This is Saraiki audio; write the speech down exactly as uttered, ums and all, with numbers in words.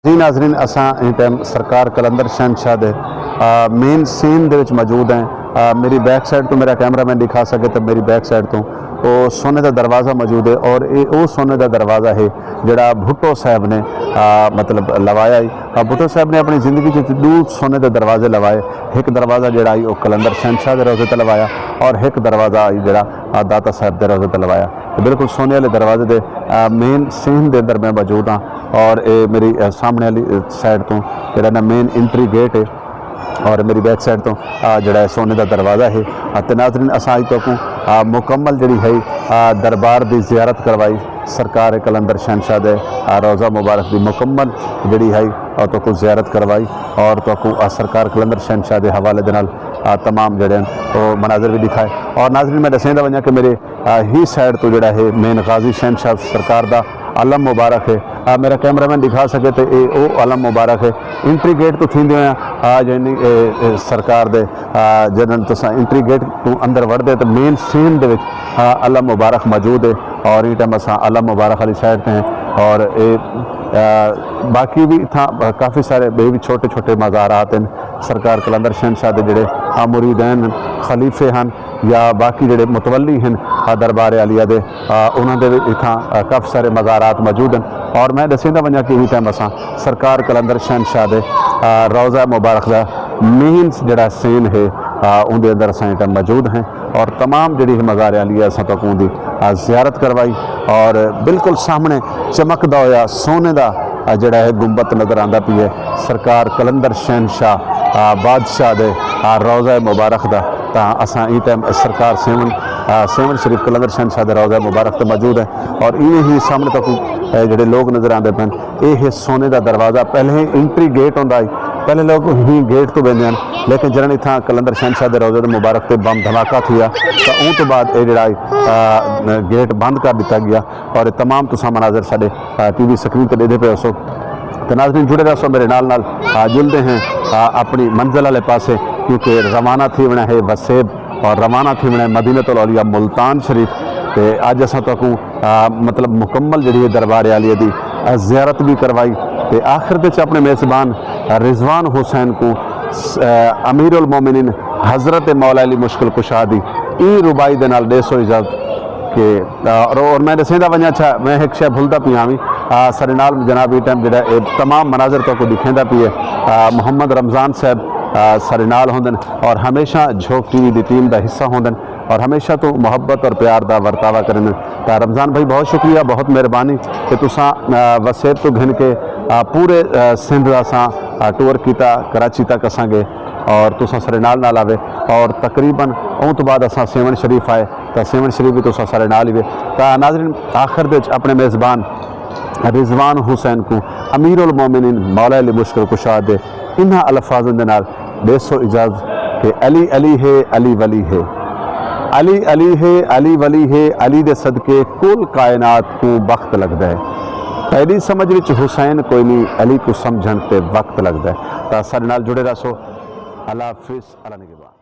جی ناظرین، اساں ایں ٹائم سرکار قلندر شہنشاہ دے، آ، مین سین دے وچ موجود ہیں۔ آ، میری بیک سائیڈ تو، میرا کیمرہ مین ݙکھا سڳے تے میری بیک سائیڈ تو او سونے دا دروازہ موجود ہے، اور اے او سونے دا دروازہ ہے جڑا بھٹو صاحب نے، آ، مطلب لوایا ہے۔ آ، بھٹو صاحب نے اپݨی زندگی وچ ݙو سونے دے دروازے لوائے۔ ہک دروازہ جڑا ہے او قلندر شہنشاہ دے روضے تے لوایا، اور ہک دروازہ ہے جڑا، آ، داتا صاحب دے روضے تے لوایا۔ تے بالکل سونے والے دروازے دے، آ، مین سین دے اندر میں موجود ہاں، اور اے میری، آ، سامݨے والی، آ، سائیڈ تو جڑا نا مین انٹری گیٹ ہے، اور میری بیک سائیڈ تو، آ، جڑا ہے سونے دا دروازہ ہے۔ آ، تے ناظرین، اساں اڄ تہاکوں، آ، مکمل جڑی ہے، آ، دربار دی زیارت کروائی، سرکار قلندر شہنشاہ دے، آ، روضہ مبارک دی مکمل جڑی ہے، آ، تہاکوں زیارت کروائی، اور تہاکوں، آ، سرکار قلندر شہنشاہ دے حوالے دے نال، آ، تمام جڑے ہیں او مناظر بھی دکھائے۔ اور ناظرین، میں ݙسیندا ونڄاں کہ میرے، آ، ہی سائیڈ تو جڑا ہے مین غازی شہنشاہ سرکار دا علم مبارک ہے۔ آ، میرا کیمرہ مین ݙکھا سڳے تے اے او علم مبارک ہے۔ انٹری گیٹ تو تھیندے ہوئے، آ، یعنی اے، اے سرکار دے، آ، جنہاں تساں انٹری گیٹ تو اندر وڑدے تے مین سین دے وچ، آ، علم مبارک موجود ہے، اور ایں ٹائم اساں علم مبارک والی سائیڈ تے ہیں۔ اور اے، آ، باقی بھی اتھاں کافی سارے ٻئے بھی چھوٹے چھوٹے مزارات ہیں سرکار قلندر شہنشاہ دے جڑے، آ، مریدین، خلیفے ہیں، یا باقی جڑے متولی ہیں، آ، دربار عالیہ دے، آ، انہاں دے وچ اتھاں، آ، کافی سارے مزارات موجود ہیں۔ اور میں ݙسیندا ونڄاں کہ ایں ٹائم اساں سرکار قلندر شہنشاہ دے، آ، روضہ مبارک دا مین جڑا سین ہے، آ، اون دے اندر اساں ایں ٹائم موجود ہیں، اور تمام جڑی ہے مزار عالیہ اساں تہاکوں دی، آ، زیارت کروائی، اور بالکل سامݨے چمکدا ہویا سونے دا، آ، جڑا ہے گنبد نظر آندا پئی ہے سرکار قلندر شہنشاہ، آ، بادشاہ دے، آ، روضہ مبارک دا۔ تاں اساں ایں ٹائم سرکار سیون، آ، سیون شریف قلندر شہنشاہ دے روضہ مبارک تے موجود ہیں، اور ایویں ہی سامݨے تہاکوں، اے، جڑے لوگ نظر آندے پئن، اے ہے سونے دا دروازہ۔ پہلے ہی انٹری گیٹ ہوندا ہئی، پہلے لوگ ہی گیٹ تو ویندے ہن، لیکن جݙݨ اتھاں قلندر شہنشاہ دے روضے دے مبارک تے بم دھماکہ تھیا، تاں اوں تو بعد اے جڑا ہئی، آ، گیٹ بند کر ݙتا ڳیا۔ اور اے تمام تساں مناظر ساݙے، آ، ٹی وی سکرین تے ݙیہدے پئے ہوسو۔ تے ناظرین، جڑے رہسو میرے نال نال، آ، جلدے ہیں، آ، اپݨی منزل والے پاسے، کیونکہ روانہ تھی ویݨا ہے وسیب، اور روانہ تھی ویݨا ہے مدینۃ الاولیاء ملتان شریف۔ تے اڄ اساں تہاکوں، آ، مطلب مکمل جڑی ہے دربار عالیہ دی، آ، زیارت بھی کروائی۔ تے آخر وچ اپݨے میزبان رضوان حسین کوں، آ، امیر المومنین حضرت مولا علی مشکل کشا دی ایں رباعی دے نال ݙیسو اجازت کہ، آ، اور، اور میں ݙسیندا ونڄاں، اچھا، میں ہک شے بھلدا پیا ہاں وی، آ، ساݙے نال جناب ایں ٹائم جڑا اے تمام مناظر تہاکوں ݙکھیندا پئے، آ، محمد رمضان صاحب، آ، ساݙے نال ہوندن، اور ہمیشہ جھوک ٹی وی دی ٹیم دا حصہ ہوندن، اور ہمیشہ توں محبت اور پیار دا ورتاوا کریندن۔ تاں رمضان بھائی، بہت شکریہ، بہت مہربانی کہ تساں، آ، وسیب توں گھن کے، آ، پورے، آ، سندھ دا اساں، آ، ٹور کیتا، کراچی تک اساں ڳئے، اور تساں ساݙے نال نال آوے، اور تقریباً اوں توں بعد اساں سیون شریف آئے، تاں سیون شریف وی تساں ساݙے نال ہی وے۔ تاں ناظرین، آخر دے وچ اپݨے میزبان رضوان حسین کوں امیر المومنین مولا علی مشکل کشا دے انہاں الفاظاں دے نال ݙیسو اجازت کہ علی علی ہے، علی ولی ہے۔ علی علی ہے، علی ولی ہے، علی دے صدقے کل کائنات کوں بخت لڳدا ہے۔ تیݙی سمجھ وچ حسین کوئی نہیں، علی کوں سمجھݨ تے وقت لڳدا ہے۔ تاں ساݙے نال جڑے رہسو۔ اللہ حافظ، اللہ نگہبان۔